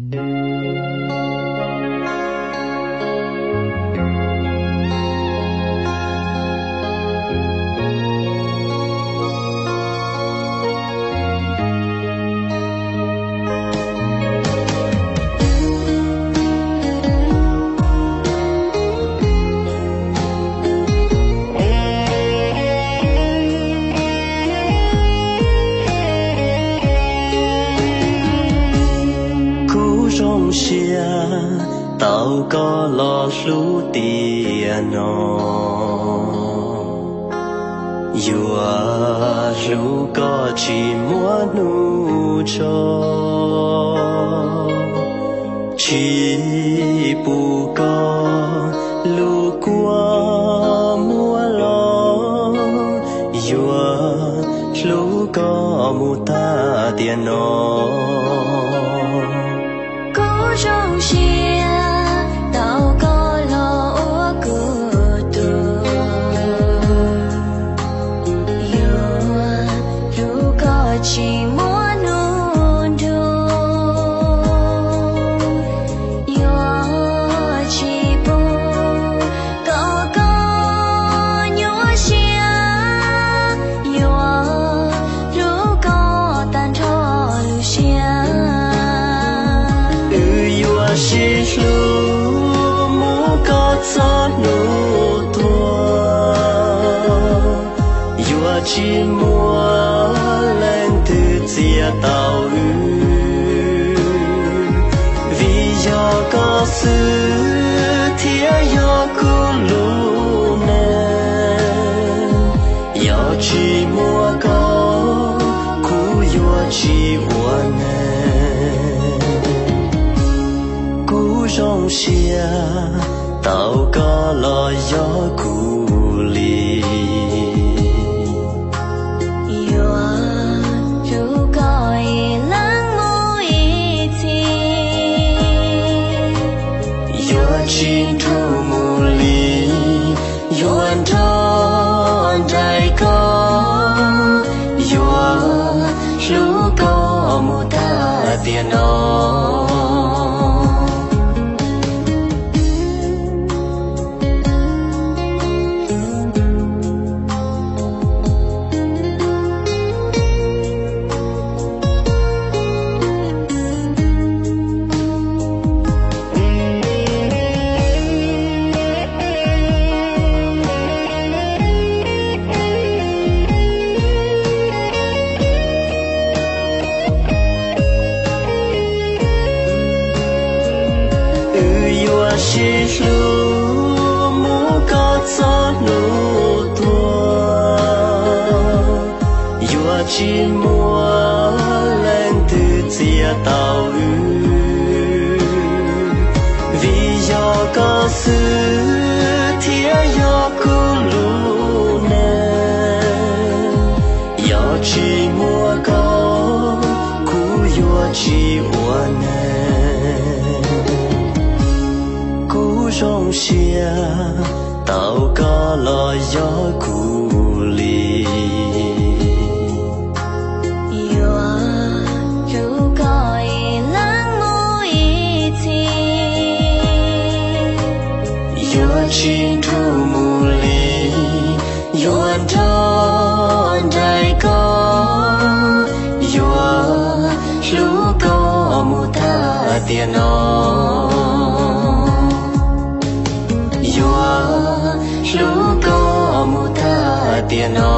Kuv zoo siab tau koj los hlub tiam no, yuav hlub koj tsis muaj hnub tso. Tsis pub koj lub kua muab los, yuav hlub koj mus tag tiam no. Kuv zoo siab tau koj los ua kuv tug, yuav hlub koj tsis muaj hnub nrug, yuav tsis pub kom koj nyuaj siab, yuav hlub koj tag nrho lub siab. Wb yuav sib hlub mus kom txog hnub tuag, yuav tsis muaj leej twg txiav tau wb, vim yog koj xwb thiaj yog kuv lub neej. Yog tsis muaj koj, kuv yuav tsis ua neeg. Kuv zoo siab tau koj los yog kuv li, yuav hlub koj ib leeg mus ib txhis, yuav tsis nrug mus li, yuav nrog nraim koj, yuav hlub koj mus tag tiam no. Wb yuav sib hlub mus kom txog hnub tuag, yuav tsis muaj leej twg txiav tau wb, vim yog koj xwb thiaj yog kuv lub neej. Yog tsis muaj koj, kuv yuav tsis ua neeg. Kuv zoo siab tau koj los yog kuv li, yuav hlub koj ib leeg mus ib txhis, yuav tsis nrug mus li, yuav nrog nraim koj, yuav hlub koj mus tag tiam no, yuav hlub koj mus tag tiam no.